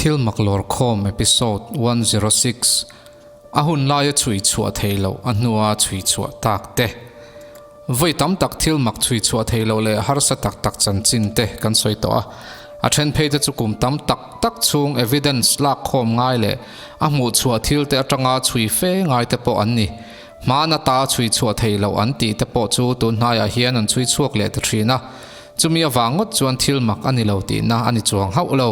Thil mak lawrkhawm episode 106 A hun laia chhui chhuah thei loh a hnua chhui chhuah tak te. Vawi tam tak thil mak chhui chhuah thei loh leh harsa tak tak chanchin te kan sawi tawh a. A then phei te chu kum tam tak tak chhung evidence lak khawm ngai leh a hmuh chhuah thil te atanga chhui fe ngai te pawh an ni. Hmaan ata chhui chhuah thei loh an tih te pawh chu tun hnaiah hian an chhui chhuak leh ta thin a. Chumi avang ngawt chuan thil mak a ni lo tihna a ni chuang hauh lo.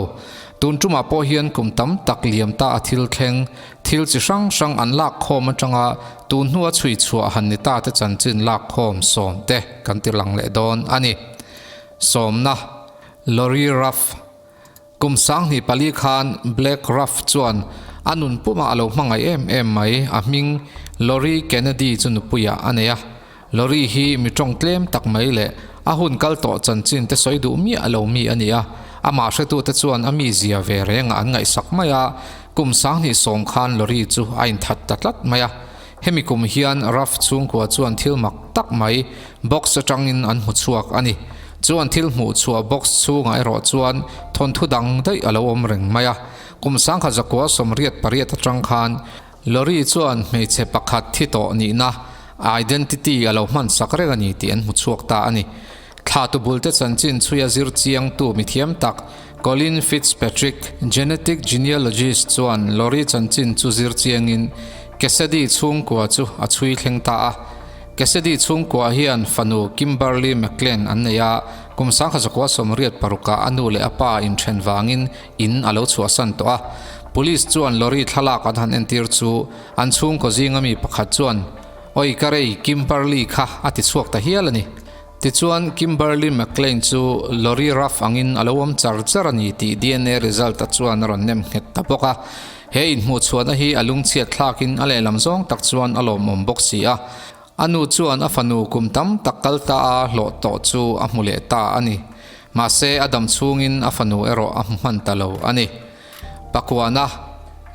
Tun tumah pawh hian kum tam tak liam ta a thil thleng, thil chi hrang hrang an lak khawm atanga tun hnua chhui chhuah han ni ta te chanchin lak khawm sawm te kan ti lang leh dawn a ni. Sawmna, Lori Ruff. Kum 24 khan Blake Ruff chuan a nun pumah a lo hmangaih em em mai, a hming Lori Kennedy chu nupuiah a nei a. Lori hi mi tawng tlem tak mai leh a hun kal tawh chanchin te sawi duh miah lo mi a ni a, amah hretute chuan a mizia ve rengah an ngaihsak mai a, kum 2010 khan Lori chu a inthat ta tlat mai a. Hemi kum hian Ruff chhungkua chuan thil mak tak mai box atangin an hmu chhuak a ni. Chu an thil hmuh chhuah box chhungah erawh chuan thawnthu dang daih a lo awm reng mai a. Kum 1988 atang khan Lori chuan hmeichhe pakhat thi tawh nihna, identity, a lo hman sak reng a ni tih an hmu chhuak ta a ni. Thla tubulte chanchin chhuia zir chiangtu mithiam tak Colin Fitzpatrick, genetic genealogist chuan Lori chanchin chu zir chiangin Cassidy chhungkua chu a chhui thleng ta a. Cassidy chhungkua hian fanu Kimberly McLean an nei a, kum 1986 ah a nu leh a pa inthen vangin in a lo chhuahsan tawh a. Police chuan Lori thlalak an han entir chu an chhungkaw zinga mi pakhat chuan, Oi ka rei, Kimberly kha a ti chhuak ta hial a ni. Tichuan, Kimberly McLean chu Lori Ruff angin a lo awm char char a ni tih DNA result-a chuan a rawn nem nghet ta bawk a. He inhmuhchhuahna hi a lungchhiat thlakin a lehlam zawng tak chuan a lawmawm bawk si a. A nu chuan a fanu kum tam tak kal ta a hlawh tawh chu a hmu leh ta a ni. Mahse, a dam chhungin a fanu erawh a hmu hman ta lo a ni. Pakuana,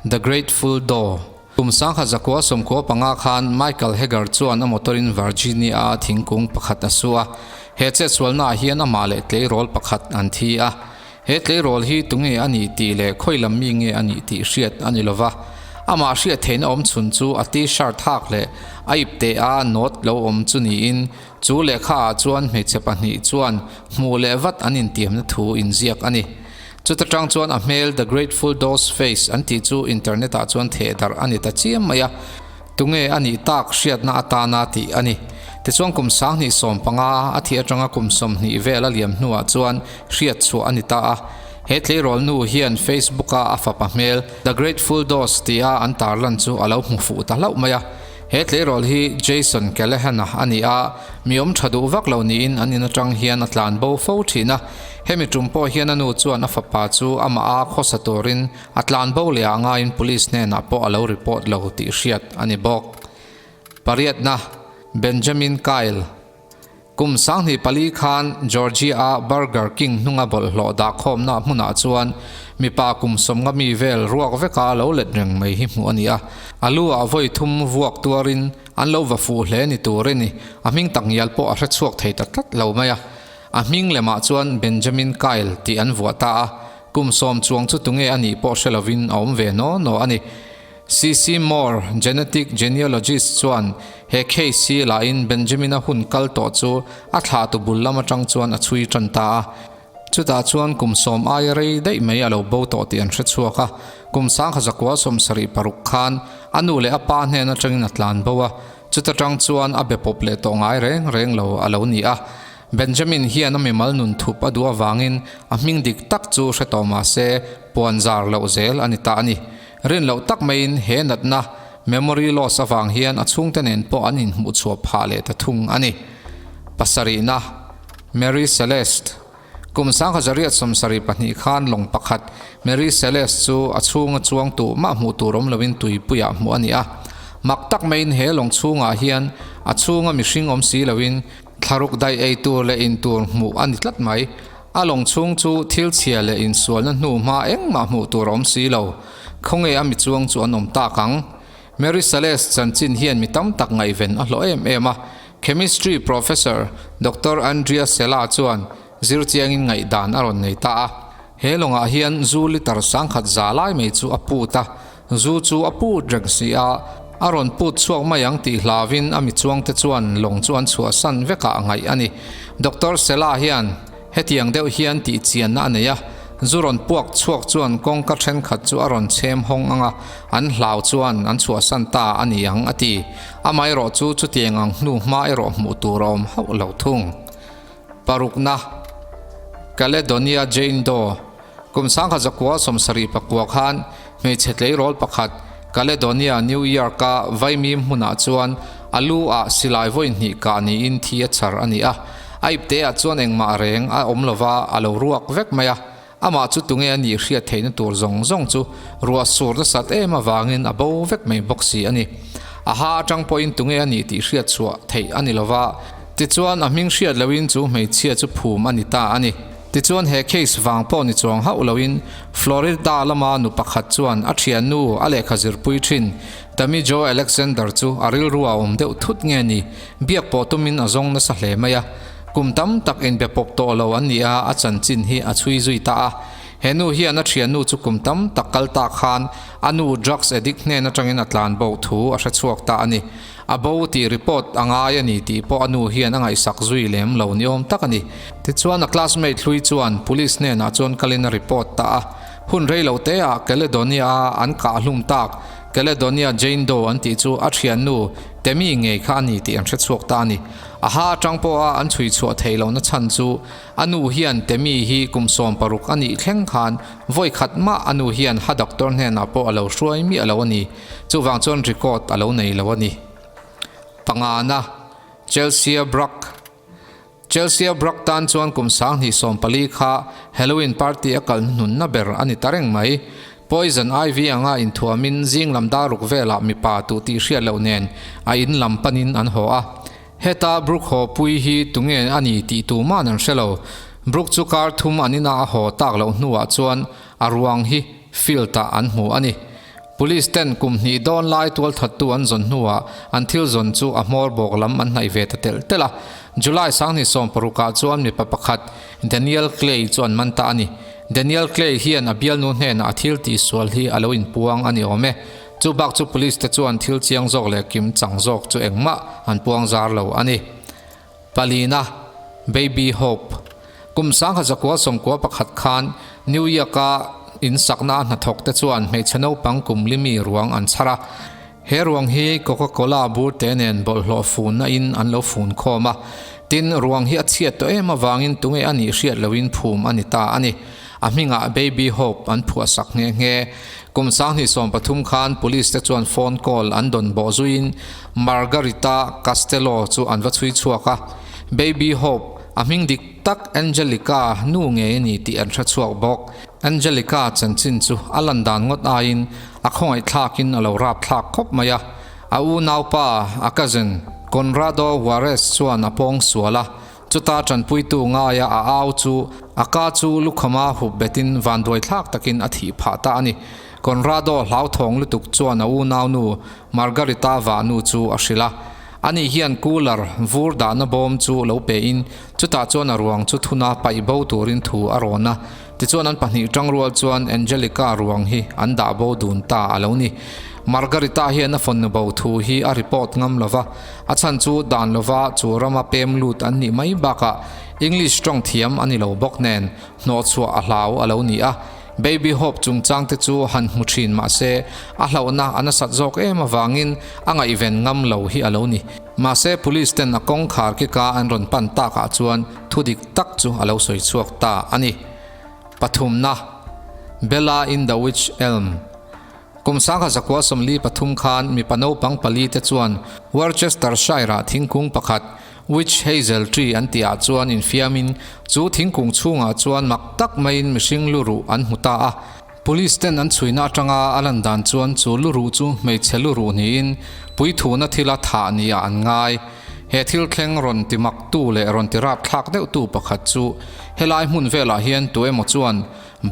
The Grateful Doe. Kum 1995 khan Michael Hegar chuan a motor-in Virginia-a thingkung pakhat a su a. He chetsualnaah hian amah leh tleirawl pakhat an thi a. He tleirawl hi tunge a nih tih leh khawi lam mi nge a nih tih hriat a ni lova. Amah hriat theihna awm chhun chu a t-shirt hak leh a ipte-a note lo awm chu niin chu lehkhaah chuan hmeichhe pahnih chuan hmuh leh vat an intiamna thu inziak a ni. Chuta tang chuan a hmel The Grateful Doll's Face an tih chu internet ah chuan theh darh a ni ta chiam mai a, tunge a nih tak hriatna atana tih a ni. Tichuan kum 2015 a thih atanga kum 20 vel a liam hnuah chuan hriat chhuah a ni ta a. He tleirawl nu hian Facebook a a fapa hmel The Grateful Dolls tia an tarlan chu a lo hmu fuh ta hlauh mai a. He tleirawl hi Jason Callahan-a a ni a, mi awm tha duh vak lo niin an in atang hian a tlan bo fo thin a. Hemi tum pawh hian a nu chuan a fapa chu amah a khawsa turin a tlan bo leh ah ngaiin police hnenah pawh a lo report lo tih hriat a ni bawk. Pariatna, Benjamin Kyle. Kum 24 khan Georgia-a Burger King hnunga bawlhhlawh dahkhawmna hmunah chuan mipa kum 50 mi vel ruak veka lo let reng mai hi hmuh a ni a. A lu ah vawi thum vuak tuarin an lo va fuh hle ni tur a ni. A hming tak ngial pawh a hre chhuak thei ta tlat lo mai a. A hming lemah chuan Benjamin Kyle tih an vuah ta a. Kum 10 chuang chu tunge a nih pawh hre lovin a awm ve naw naw a ni. CC Moore, genetic genealogist chuan he case hi lahin Benjamin-a hun kal tawh chu a thlahtu bul lam atang chuan a chhui tan ta a. Chutah chuan kum 10 aia rei daih mai a lo bo tawh tih an hre chhuak a. Kum 1976 khan a nu leh a pa hnen atangin a tlan bo a, chuta tang chuan a be pawp leh tawh ngai reng reng lo a lo ni a. Benjamin hian a mimal nun thup a duh avangin a hming dik tak chu hre tawh mah se puan zar loh zel a ni ta a ni. Rin loh tak maiin he natna, memory loss, avang hian a chhungte nen pawh an inhmuh chhuah phah leh ta thung a ni. Pasarihna, Mary Celeste. Kum 1872 khan lawng pakhat, Mary Celeste chu a chhunga chuang tuh mah hmuh tur awm loin tuipuiah hmuh a ni a. Mak tak maiin he lawng chhungah hian a chhunga mihring awm si loin thlaruk daih ei tur leh in tur hmuh a ni tlat mai. A lawng chhung chu thil chhia leh insualna hnu hma engmah hmuh tur a awm si lo. Khawnge a mi chuang chu an awm tak ang? Mary Celeste chanchin hian mi tam tak ngaihven a hlawh em em a. Chemistry Professor Doctor Andrea Sella chuan zir chiangin ngaihdan a rawn nei ta a. He lawngah hian zu litre 10,000 za lai mai chu a put a, zu chu a put reng si a, a rawn put chhuak mai ang tih hlauvin a mi chuangte chuan lawng chu an chhuahsan vekah ngaih a ni. Doctor Sela hian hetiang deuh hian tih chianna a nei a, zu rawn puak chhuak chuan kawngka thenkhat chu a rawn chhem hawng ang a, an hlau chuan an chhuahsan ta a ni ang a ti. Amaherawh chu chutiang ang hnu hma erawh hmuh tur a awm hauh lo thung. Parukna, Caledonia Jane Doe, Kum 1900 74 khan hmeichhe tleirawl pakhat Caledonia, New York-a vaimim hmunah chuan a lu ah silai vawi hnih kah niin thi a chhar a ni a. A ipteah chuan engmah reng a awm lova a lo ruak vek mai a. Amah chu tunge a nih hriat theihna tur zawng zawng chu ruah sur nasat em avangin a bo vek mai bawk si a ni. A ha atang pawhin tunge a nih tih hriat chhuah theih a ni lova, tichuan a hming hriat lohin chu hmeichhia chu phum a ni ta a ni. Tichuan he case vang pawh ni chuang hauh loin Florida lama nu pakhat chuan a thiannu a lehkha zirpui thin Tammy Jo Alexander chu a rilru a awm deuh thut nge ni biak pawh tumin a zawng nasa hle mai a. Kum tam tak inbe pawp tawh lo an ni a, a chanchin hi a chhui zui ta a. He nu hian a thiannu chu kum tam tak kal ta khan a nu drugs addict hnen atangin a tlan bo thu a hre chhuak ta a ni. A bo tih report a ngai a ni tih pawh a nu hian a ngaihsak zui lem lo ni awm tak a ni. Tichuan a classmate hlui chuan police hnenah chuan kalin a report ta a. Hun rei lo te ah Caledonia a an kah hlum tak Caledonia Jane Doe an tih chu a thiannu Tammy ngei kha a ni tih an hre chhuak ta a ni. A ha atang pawha an chhui chhuah theih lohna chhan chu a nu hian Temi hi kum 16 a nih thleng khan vawi khat mah a nu hian ha doctor hnenah pawh a lo hruai miah lo a ni. Chuvang chuan record a lo nei lo a ni. Pangana, Chelsea Bruck Chelsea Bruck tan chuan kum 2014 kha Halloween party a kal hnuhnunna ber a ni ta reng mai. Poison Ivy anga inthuamin zing lam dar ruk velah mipa tuh tih hriat loh nen a in lam panin an haw a. Heta Brooke haw pui hi tunge a ni tih tuman an hre lo. Brooke chu kar thum an ina a haw tak loh hnuah chuan a ruang hi field ah an hmu a ni. Police ten kum hnih dawn lai tualthattu an zawn hnuah an thil zawn chu a hmawr bawk lam an hnaih ve ta telh telh a. July 2016 ah chuan mipa pakhat Daniel Clay chu an man ta a ni. Daniel Clay hian a bialnu hnenah a thil tihsual hi a lo inpuang a ni awm e. Chu bak chu police te chuan thil chiang zawk leh kim chang zawk chu engmah an puang zar lo a ni. Palina, Baby Hope. Kum 1991 khan New York-a in sakna a hnathawk te chuan hmeichhe naupang kum li mi ruang an chhar a. He ruang hi Coca-Cola bur te nen bawlhhlawh funna in an lo fun khawm a. Tin, ruang hi a chhiat tawh em avangin tunge a nih hriat loin phum a ni ta a ni. A hmingah Baby Hope an phuah sak nghe nghe. Kum 2013 khan police te chuan phone call an dawn bawh zuiin Margarita Castello chu an va chhui chhuak a. Baby Hope, a hming dik tak Angelica nu ngei a ni tih an hre chhuak bawk. Angelica chanchin chu a lan dan ngawt aiin a khawngaih thlakin a lo rap thlak khawp mai a. A unaupa, a cousin, Conrado Juarez chuan a pawng sual a. Chuta tanpuitu ngaia a au chu a ka chu lukhama hup betin vanduai thlak takin a thih phah ta a ni. Conrado hlauthawng lutuk chuan a unaunu Margarita vahnu chu a hrilh a. Ani hian cooler vur dahna bawm chu lo pein chutah chuan a ruang chu thuna paih bo turin thu a rawn a. Tichuan an pahnih tangrual chuan Angelica ruang hi an dah bo dun ta a lo ni. Margarita hian a fawnu bo thu hi a report ngam lova, a chhan chu dan lova chu rama pem lut an nih mai bakah English tawng thiam a ni lo bawk nen hnawhchhuah a hlau a lo ni a. Baby Hope chungchang te chu han hmu thin mahse a hlauhna a nasat zawk em avangin a ngaihven ngam lo hi a lo ni. Mahse police ten a kawngkhar kika an rawn pan takah chuan thu dik tak chu a lo sawi chhuak ta a ni. Pathumna, Bella in the Witch Elm. Kum 1943 khan mipa naupang pali te chuan Worcestershire-ah thingkung pakhat Witch Hazel Tree an tihah chuan infiamin chu thingkung chhungah chuan mak tak maiin mihring lu ruh an hmu ta a. Police ten an chhuina atanga a lan dan chuan chu lu ruh chu hmeichhe lu ruh niin puithuna thila thah nia an ngai. He thil thleng rawn ti mak tu leh rawn ti rap thlak deuh tu pakhat chu helai hmun velah hian tu emaw chuan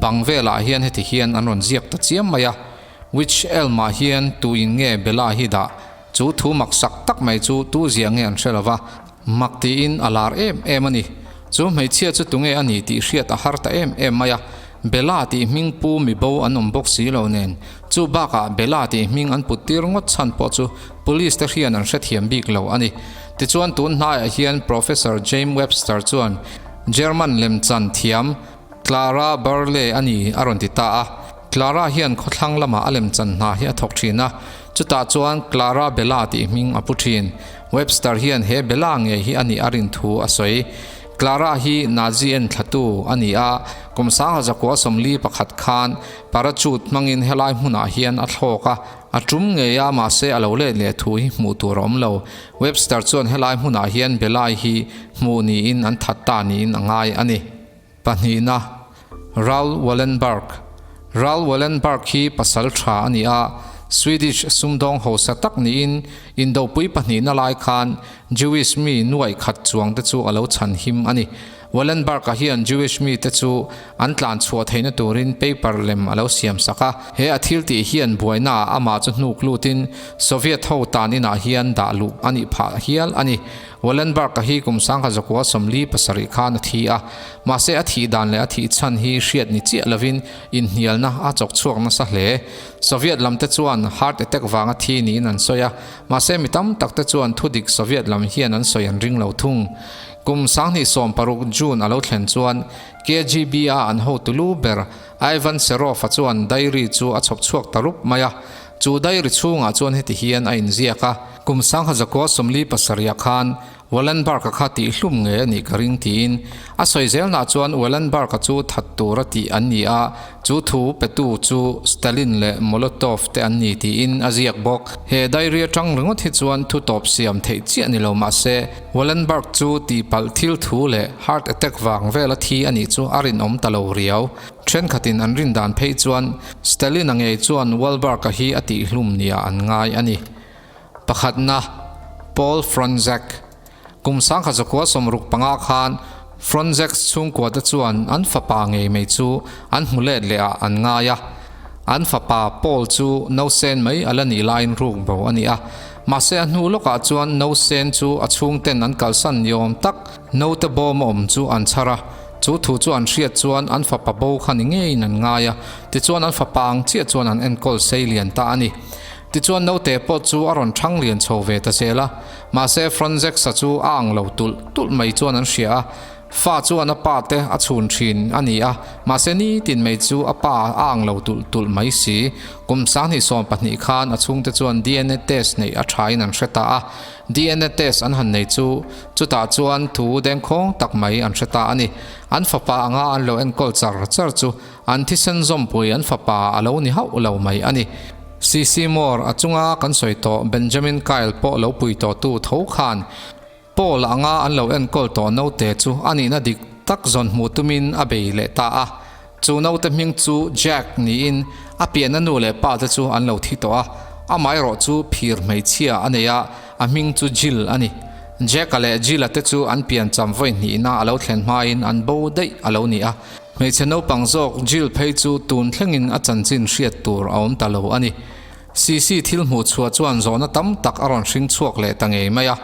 bang velah hian heti hian an rawn ziak ta chiam mai a. Witch Elm ah hian tu in nge Bella hi dah? Chu thu mak sak tak mai chu tu zia nge an hre lova, mak tiin a lar em em a ni. Chu hmeichhia chu tunge a ni tih hriat a har ta em em mai a. Bella tih hming pu mi bo an awm bawk si lo nen, chu bakah Bella tih hming an put tir ngawt chhan pawh chu Police te hrian an hrethiam bik lo a ni. Tichuan tun hnaiah hian Professor James Webster chuan German lemchan thiam Clara Burley a ni a rawn ti ta a. Clara hian khawthlang lamah a lemchan hna hi a thawk thin a, chutah chuan Clara Bella tih hming a pu thin. Webster hian he Bella ngei hi a nih a rin thu a sawi. Clara hi Nazi enthlatu a ni a, kum 1941 khan parachute hmangin helai hmunah hian a thlawk a, A tum ngei a, mahse a lo let leh thu hi hmuh tur a awm lo. Webster chuan helai hmunah hian Belai hi hmuh niin an that ta niin a ngai a ni. Pahnihna, Raoul Wallenberg. Raoul Wallenberg hi pasal tha a ni a, Swedish sumdawng hausa tak niin Indopui pahnihna lai khan Jewish mi nuaih khat chuang te chu a lo chhan him a ni. Wallenberg-a hian Jewish mite chu an tlan chhuah theihna turin paper lem a lo siam sak a. He a thil tih hian buainaah amah chu hnuk lutin Soviet ho tan inah hian dah luh a nih phah hial a ni. Wallenberg-a hi kum 1947 khan a thi a, mahse a thih dan leh a thih chhan hi hriat ni chiah lovin inhnialna a chawk chhuak nasa hle. Soviet lamte chuan heart attack vanga thi niin an sawi a, mahse mi tam takte chuan thudik Soviet lam hian an sawi an ring lo thung. Kum 2016 June a lo thlen chuan KGB-a an hotu lu ber Ivan Serov-a chuan diary chu a chhawp chhuak ta rup mai a. Chu diary chhungah chuan heti hian a inziak a. Kum 1947 khan Wallenberg-a kha tihhlum ngei a nih ka ring tiin a sawi zelnah chuan Wallenberg-a chu that tura tih an ni a, Chu thu petu chu Stalin leh Molotov te an ni tiin a ziak bawk. He diary atang ringawt hi chuan thu tawp siam theih chiah ni lo mahse, Wallenberg chu tihpalh thil thu leh heart attack vang vela thi a nih chu a rinawm ta lo riau. Thenkhatin an rin dan phei chuan Stalin-a ngei chuan Wahlberg-a hi a tihhlum nia an ngai a ni. Pakhatna, Paul Fronczak. Kum 1965 khan Fronczak chhungkua te chuan an fapa ngei mai chu an hmu let leh ah an ngai a. An fapa Paul chu nausen mai a la nih laiin ruk bo a ni a. Mahse a hnu lawkah chuan nausen chu a chhungten an kalsan ni awm tak naute bawm a awm chu an chhar a. Chu thu chu an hriat chuan an fapa bo kha ni ngeiin an ngai a. Tichuan an fapa ang chiah chuan an enkawl sei lian ta a ni. Tichuan naute pawh chu a rawn thang lian chho ve ta zel a. Mahse Fronzex-a chu a ang lo tulh tulh mai chuan an hria a, fa chuan a pa te a chhun thin a ni a, mahse nitin mai chu a pa a ang lo tulh tulh mai si. Kum 2012 khan a chhungte chuan dna test neih a thain an hre ta a, dna test an han nei chu chutah chuan thu dengkhawng tak mai an hre ta a ni. An fapa anga an lo enkawl char char chu An thisen zawmpui an fapa a lo ni hauh lo mai a ni. CC Moore a chunga kan sawi tawh Benjamin Kyle pawh lo pui tawhtu tho khan Paul anga an lo enkawl tawh naute chu a nihna dik tak zawn hmuh tumin a bei leh ta a. Chu naute hming chu Jack niin a pianna nu leh pa te chu an lo thi tawh a, amaherawh chu phir hmeichhia a nei a, a hming chu Jill a ni. Jack-a leh Jill-a te chu an piancham vawi hnihna a lo thlen hmain an bo daih a lo ni a. Hmeichhe naupang zawk Jill phei chu tun thlengin a chanchin hriat tur a awm ta lo a ni. Sisi thil hmuh chhuah chuan zawhna tam tak a rawn hring chhuak leh ta ngei mai a.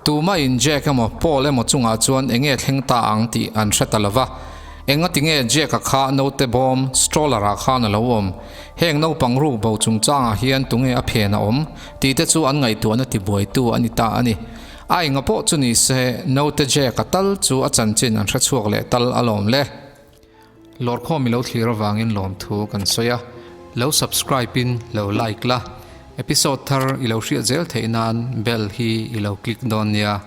Tumahin Jack emaw Paul emaw chungah chuan eng nge thleng ta ang tih an hre ta lo va. Engati nge Jack-a kha naute bawm stroller-ah khan a lo awm? Heng naupang ruk bo chungchangah hian tunge a phen a awm? tih te chu an ngaihtuahna tibuaitu a ni ta a ni. A enga pawh chu ni se, naute Jack-a tal chu a chanchin an hre chhuak leh tal alawm le. Lawrkhawm i lo thlir avangin lawmthu kan sawi a, lo subscribe in lo like la, episode thar i lo hriat zel theih nan bell hi i lo click dawn nia.